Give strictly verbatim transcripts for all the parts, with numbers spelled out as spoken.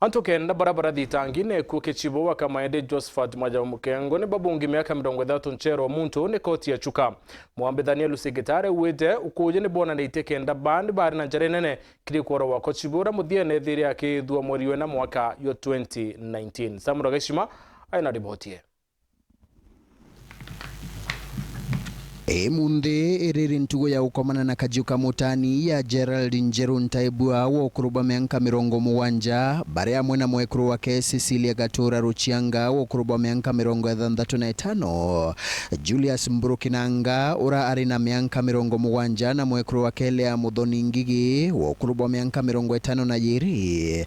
Antu kenda baria barathitangwa na ekuu kia chibu wa Kamaende Josephat Majau Mukengo ni babungi miaka mirongo ithatu nchera o muntu ni koti ya Chuka. Mwambithania Lucy Gitare augite ukuuji ni bwonanitie kenda baa ni bari na njara inene kiri kworwa kwa chibu uria muthiene ethire akithua mweri wena mwaka jwa twenty nineteen. Samuel Gaishima aina riboti ii. Imunthi iriri ntugo ya gukomana na kajiu ka mutani ya Gerald Njeru Ntaibua wa ukuru bwa mianka mirongo mugwanja, bari amwe na mwekuru wake Cecilia Gatura Ruchianga wa ukuru bwa mianka mirongo ithanthatu na itano, Julius Mburukinanga ura ari na mianka mirongo mugwanja na mwekuru wake Lea Muthoni Ngigi wa ukuru bwa mianka mirongo itano na yiri,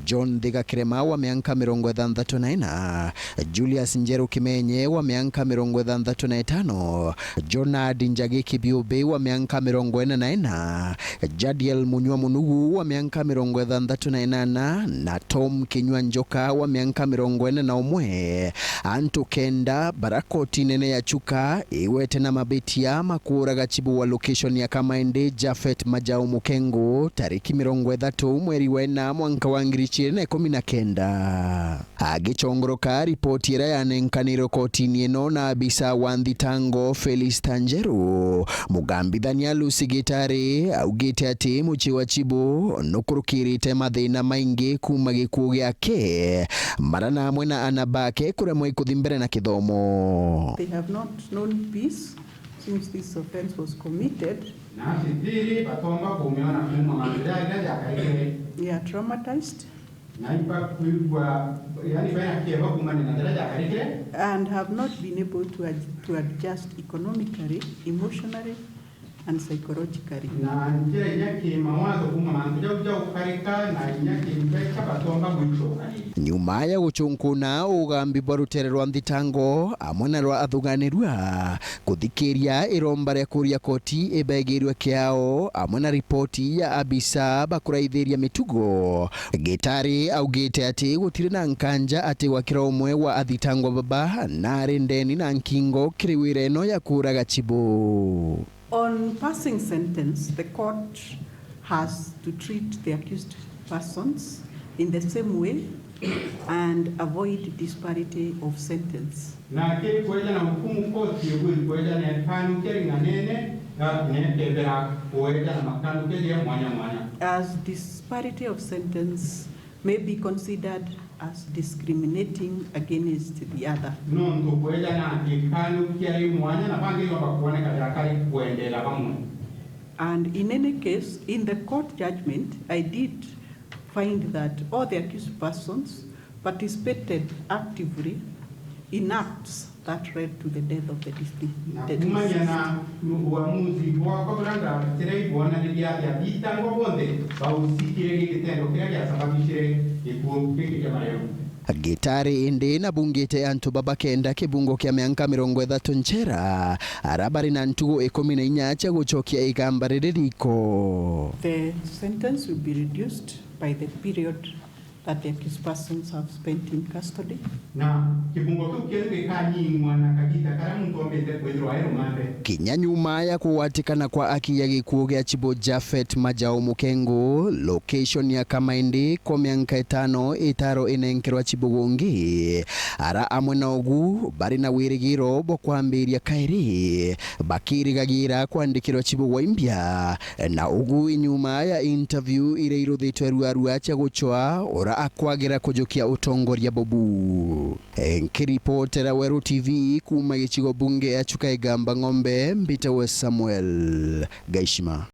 John Thiga Kirema wa mianka mirongo ithanthatu na ina, Julius Njeru Kimenye wa mianka mirongo ithanthatu na itano, Jonard Njagi Kibiubi wa mianka mirongo ina na ina, Jadiel Munywa Munugu wa mianka mirongo ithanthatu na inana, na Tom Kinyua Njoka wa mianka mirongo ina na umwe. Antu kenda bara koti nene ya Chuka igwete na mabitia ma kuuraga chibu wa location ya Kamaende Japhet Majau Mukengo tariki mirongo ithatu mweri wa ina mwanka wa ngiri igiri na ikumi na kenda. Agichongoroka ripoti iria yanenkanirwe kotini ino na abisa wa nthitango Felista Njeru, mugambithania Lucy Gitari augite ati mucii wa chibu nukurukirite mathina maingi kuuma gikuu giake, marana amwe na ana bake kuremwa ikuthi mbere na kithomo. They have not known peace since this offence was committed. Na shitiri batomba kumiona kuuma mantu jaria jakarikire. They are traumatized. Na ibakwigua, yani, bena kieba kuumania na jaria jakarikire. And have not been able to ad-, to adjust economically, emotionally, and psychologically. Na njira inya kimawatho kuuma mantu jau jaukarika, na inya kimbeca batomba gwicokania. Nyuma ya guchunkuna ugambi bwa rutere rwa nthitango amwe na rwa athuganirua, kuthikiria iromba ria kuria koti ibaigirwe kiao amwe na ripoti ya abisa bakuraithiria mitugo, Gitari augite ati gutiri na nkanja ati gwakira umwe wa athitangwa baba nari ndeni na nkingo kiri wira ino ya kuuraga chibu. On passing sentence, the court has to treat the accused persons in the same way and avoid disparity of sentence. Na kiri kweja na hukumu, koti ibwiri kweja na ikanukia ring'anene, na nekebera kweja na makanukia ja mwanya mwanya. As disparity of sentence may be considered as discriminating against the other. Nontu kweja na ikanukia ri mwanya na bangi yomba kuoneka jakari kwendeera bamwe. And in any case, in the court judgment, I did find that all the accused persons participated actively in acts that led to the death of the dis-, na the kumania deceased. Na uamuzi bwakwa buria ndatire ibwonanirie ati athitangwa bonthe bausikire gitendo kiria giasababishire gikuu giki kia mareu. Gitari indi nabungite antu baba kenda kibungo kia mianka mirongo ithatu nchera, ara bari na ntugu ikumi na inya cia gucokia igamba riri riko. The sentence will be reduced by the period that the accused persons have spent in custody. Na kibungo kiu kieru gikanyinwa na kagiita karia muntu ombite kwithirwa e rumande. Kinya nyuma ya kugwatikana kwa aki ya gikuu gia Chibu Japhet Majau Mukengo, location ya Kamaindi kwa mianka itano itaro inenkerwa Chibu Gungi, ara amwe na ugu bari na wirigiro bwa kwambiria kairi, bakirigagira kwandikirwa Chibu Waimbia. Na ugu inyuma ya interview iria iruthitwe ruarua cia gucwa ura akwagira kujukia utongoria bubu. Nkiripotera Weru T V kuuma gicigo bunge ya Chuka Igamba Ng'ombe, mbitawe Samuel Gaishima.